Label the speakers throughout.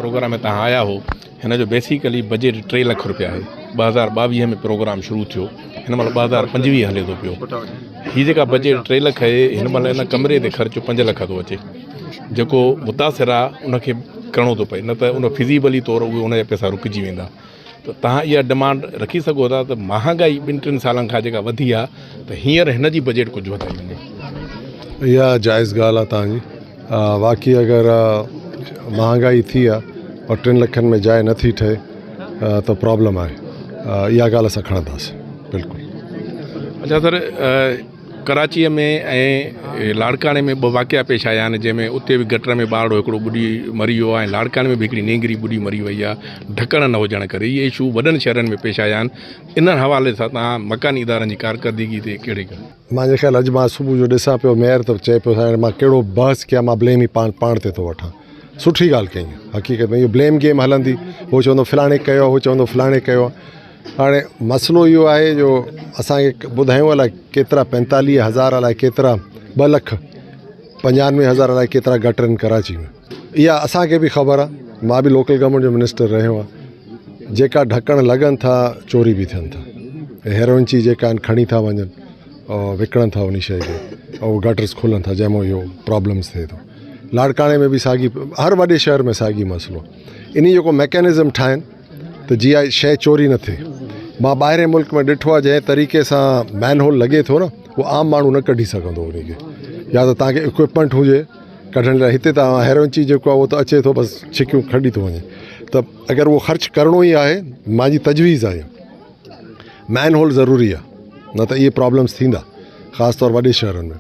Speaker 1: Programme ۾ توهان آيا هو هن جو بيسيڪلي بجيٽ ٽي لک روپيا آهي 2022 ۾ پروگرام شروع ٿيو هن مهل 2025 هلي ٿو پيو هي جيڪا بجيٽ ٽي لک آهي هن مهل ان ڪمري تي خرچ پنج لک ٿو اچي جيڪو متاثر آهي ان کي ڪرڻو ٿو پئي نه ته ان فزيبلي طور اهي ان جا پئسا رڪجي ويندا ته توهان اها ڊمانڊ رکي سگهو ٿا ته مهانگائي ٻن ٽن سالن کان جيڪا وڌي آهي ته هينئر هن جي بجيٽ ڪجهه وڌائي وڃي.
Speaker 2: اها جائز ڳالهه آهي توهان جي واقعي اگر مهانگائي ٿي آهي اور ٽن لکن ۾ جاء نٿي ٺهي ته پرابلم آهي اها ڳالهه اسان کڻنداسين بلڪل.
Speaker 1: اچا سر ڪراچيء ۾ ۽ لاڙڪاڻي ۾ ٻه واقعا پيش آيا آهن جنهن ۾ اتي به گٽر ۾ ٻارڙو هڪڙو ٻڏي مري ويو آهي ۽ لاڙڪاڻي ۾ به هڪڙي نينگري ٻڏي مري وئي آهي ڍڪڻ نه هجڻ ڪري اهي اشو وڏن شهرن ۾ پيش آيا آهن انهن حوالي سان توهان مڪاني ادارن جي ڪارڪردگي تي ڪهڙي
Speaker 2: مانجي خيال اڄ مان صبح جو ڏسان پيو ميئر ته چئي پيو سائين مان ڪهڙو بحث ڪيان مان بليم ئي پاڻ پاڻ تي ٿو وٺان سٺي ڳالهه ڪئي حقيقت ۾ اهو بليم گيم هلندي هو چوندو فلاڻي ڪيو هو چوندو فلاڻي ڪيو هاڻي مسئلو اهو آهي جو اسانکي ٻڌايون الائي ڪيترا پنتاليهه هزار الائي ڪيترا ٻه لک پنجانوي هزار الائي ڪيترا گٽر آهن ڪراچي ۾ اها اسانکي به خبر آهي مان به لوڪل گورنمينٽ جو منسٽر رهيو آهيان جيڪا ڍڪڻ لڳن ٿا چوري به ٿين ٿا هيروئنچي جيڪا آهن کڻي ٿا وڃن وڪڻن ٿا ان شيء کي ۽ گٽرس کلن ٿا جنهن مان اهو پرابلمس ٿئي ٿو لاڙڪاڻي ۾ به ساڳي هر وڏي شهر ۾ ساڳي مسئلو ان جو ڪو ميڪانزم ٺاهن ته جي اها شيء چوري نه ٿئي مان ٻاهرين ملڪ ۾ ڏٺو آهي جنهن طريقي سان مين هول لڳي ٿو نه اهو عام ماڻهو نه ڪڍي سگهندو ان کي يا ته توهان کي اڪوپمينٽ هجي ڪڍڻ لاء هتي ته هيروئنچي جيڪو آهي اهو ته اچي ٿو بس ڇڪيون کڻي ٿو وڃي ته اگر اهو خرچ ڪرڻو ئي آهي منهنجي تجويز آهي مين هول ضروري آهي نه ته اهي پرابلمس ٿيندا خاص طور وڏي شهرن ۾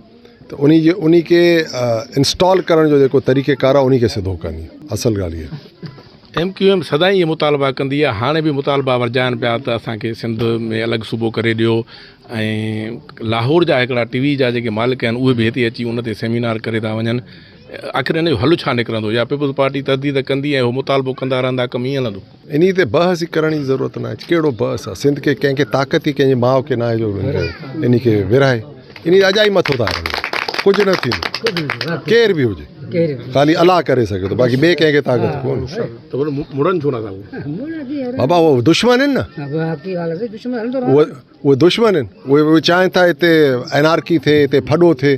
Speaker 2: ته انهي جي انهي کي انسٽال ڪرڻ جو جيڪو طريقي ڪار آهي انهي کي سڌو ڪن اصل ڳالهه اها
Speaker 1: ايم ڪيو ايم سدائين اهي مطالبا ڪندي آهي هاڻي به مطالبا ورجائن پيا ته اسان کي سنڌ ۾ الڳ صوبو ڪري ڏيو ۽ لاهور جا هڪڙا ٽي وي جا جيڪي مالڪ آهن اهي به هتي اچي ان تي سيمينار ڪري ٿا وڃن آخر ان جو حل ڇا نڪرندو يا پيپلز پارٽي ترديد ڪندي ۽ هو مطالبو ڪندا رهندا ڪم ائين هلندو.
Speaker 2: انهي تي بحث ئي ڪرڻ جي ضرورت ناهي ڪهڙو بحث آهي سنڌ کي ڪنهن کي طاقت ئي ڪنهن جي ماء کي ناهي جو انهي کي ورهائي انهي اجائي مٿو ٿا هڻن ڪجهه نه ٿيندو ڪير به هجي خالي الله ڪري سگهي ٿو باقي ٻئي ڪنهن کي طاقت ڪونهي.
Speaker 1: ته مڙن ڇو نٿا
Speaker 2: بابا اهو دشمن آهن نه اهي دشمن آهن اهي چاهين ٿا هتي انارڪي ٿئي هتي ڦڏو ٿئي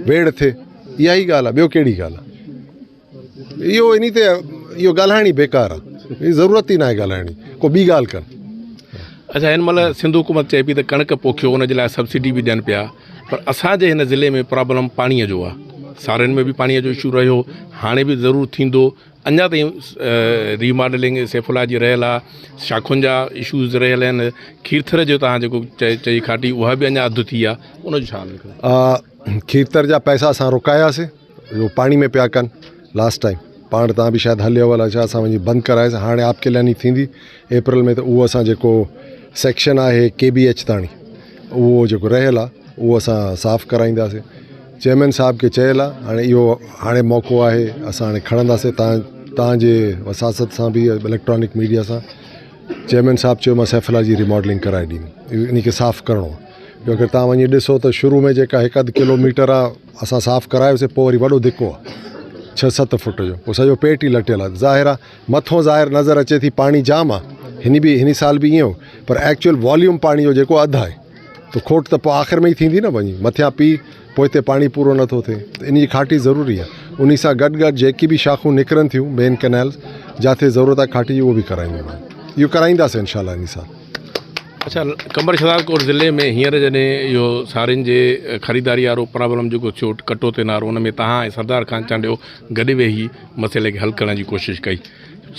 Speaker 2: ويڙهه ٿئي اها ئي ڳالهه آهي ٻيو ڪهڙي ڳالهه آهي اهو انهي تي اهو ڳالهائڻ ئي بيڪار آهي ضرورت ئي ناهي ڳالهائڻ جي ڪو ٻي ڳالهه ڪن.
Speaker 1: اڇا هن مهل سنڌ حڪومت چئي پئي ته ڪڻڪ پوکيو ان جي لاء سبسڊي به ڏين پيا پر اسان جي هن ضلعي ۾ پرابلم پاڻي جو آهي سارين ۾ به پاڻي جو اشو رهيو هاڻي به ضرور ٿيندو اڃا تائين ري ماڊلنگ سيف الله جي رهيل آهي شاخن جا اشوز رهيل آهن کيرٿر جو تان جيڪو چئي کاٽي اها به اڃا اڌ ٿي آهي ان جو ڇا حال
Speaker 2: نڪرندو کيرٿر جا پئسا اسان رڪاياسي جو پاڻي ۾ پيا ڪن لاسٽ ٽائيم پاڻ تان به شايد هليو الائي ڇا اسان وڃي بند ڪراياسي هاڻي آپ ڪلياني ٿيندي اپريل ۾ ته اهو اسان جيڪو سيڪشن آهي ڪي بي ايڇ تاڻي اهو جيڪو رهيل آهي اهو اسان صاف ڪرائينداسي چيئرمين صاحب کي چيل آ هاڻي اهو هاڻي موقعو آهي اسان هاڻي کڻنداسي تان تان جي وساست سان به اليڪٽرانڪ ميڊيا سان چيئرمين صاحب چيو مان سيف الله جي ريماڊلنگ ڪرائي ڏيندم ان کي صاف ڪرڻو آ جو اگر تان وڃي ڏسو ته شروع ۾ جيڪا هڪ اڌ ڪلو ميٽر آ اسان صاف ڪرايوسي پوء وري وڏو ڌڪو آ ڇهه ست فٽ جو پوء سڄو پيٽ ئي لٽيل آ ظاهر آ مٿو ظاهر نظر اچي ٿي پاڻي جام آ هني به هني سال به ائين هو پر ايڪچوئل واليوم پاڻي جو جيڪو اڌ آهي ته کوٽ ته پوء آخر ۾ ئي ٿيندي نه وڃي مٿيان پي پوئتي پاڻي پورو نٿو ٿئي ته ان جي کاٽي ضروري آهي انهي سان گڏ گڏ جيڪي به شاخون نڪرن ٿيون مين ڪئنالز جاٿي ضرورت آهي کاٽي جي اهو به ڪرائيندو اهو ڪرائينداسين انشاء الله انهي سال.
Speaker 1: اڇا قمبر شهدادڪوٽ ضلعي ۾ هينئر جڏهن اهو سارين جي خريداري وارو پرابلم جيڪو ٿيو ڪٽو تي نارو ان ۾ توهان ۽ سردار خان چانڊيو گڏ ويهي مسئلي کي حل ڪرڻ جي ڪوشش ڪئي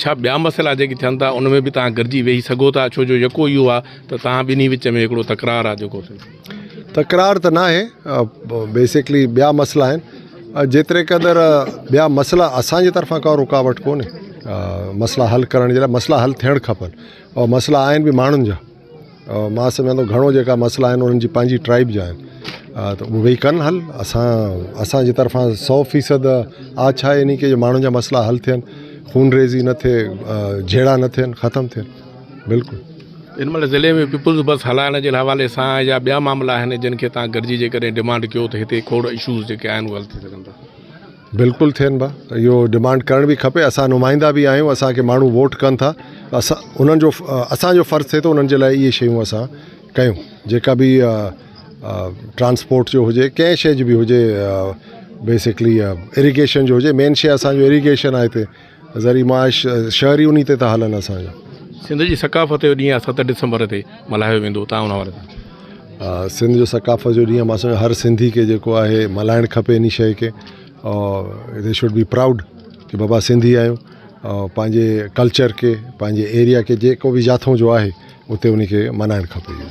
Speaker 1: ڇا ٻيا مسئلا جيڪي ٿين ٿا ان ۾ به توهان گڏجي ويهي سگهو ٿا ڇو جو يڪو اهو آهي ته توهان ٻنهي وچ ۾ هڪڙو تڪرار آهي جيڪو
Speaker 2: تڪرار ته ناهي بيسڪلي ٻيا مسئلا آهن جيتري قدر ٻيا مسئلا اسانجي طرفان ڪا رڪاوٽ ڪونهي مسئلا حل ڪرڻ جي لاء مسئلا حل ٿيڻ کپن اور مسئلا آهن به ماڻهن جا مان سمجهان ٿو گهڻو جيڪا مسئلا آهن انهن جي پنهنجي ٽرائب جا آهن ته اهي ويهي ڪن حل اسان اسانجي طرفان سو فيصد آڇ آهي انهي کي جو ماڻهن جا مسئلا حل ٿين خون ريزي نه ٿئي جهيڙا نه ٿين ختم ٿين بلڪل.
Speaker 1: هن مهل ضلعي ۾ پيپلز بس هلائڻ جي حوالي سان يا ٻيا معاملا آهن جن کي توهان گڏجي جيڪڏهن ڊمانڊ ڪيو ته هتي کوڙ اشوز جيڪي آهن اهي حل ٿي سگهن ٿا.
Speaker 2: بلڪل ٿين با اهو ڊمانڊ ڪرڻ به کپي اسان نمائندا به آهيون اسانکي ماڻهو ووٽ ڪن ٿا اسان انهن جو اسانجو فرض ٿئي ٿو انهن جي لاء اهي شيون اسان ڪيون جيڪا به ٽرانسپورٽ جو هجي ڪنهن شيءِ جي به هجي بيسڪلي اريگيشن جو هجي مين شيءِ اسانجو اريگيشن آهي هتي زرعي معاش شهر ئي انهي تي ٿا هلن اسانجا.
Speaker 1: سنڌ جي ثقافت جو ڏينهن آهي ست ڊسمبر تي ملهايو ويندو تان ان حوالي سان.
Speaker 2: سنڌ جو ثقافت جو ڏينهن مان سمجهان هر سنڌي کي جيڪو آهي ملهائڻ کپي انهي شيء کي اور the should be proud ڪي بابا سنڌي آهيون اور پنهنجي ڪلچر کي پنهنجي ايريا کي جيڪو به جاٿو جو آهي اتي انهي کي ملهائڻ کپي.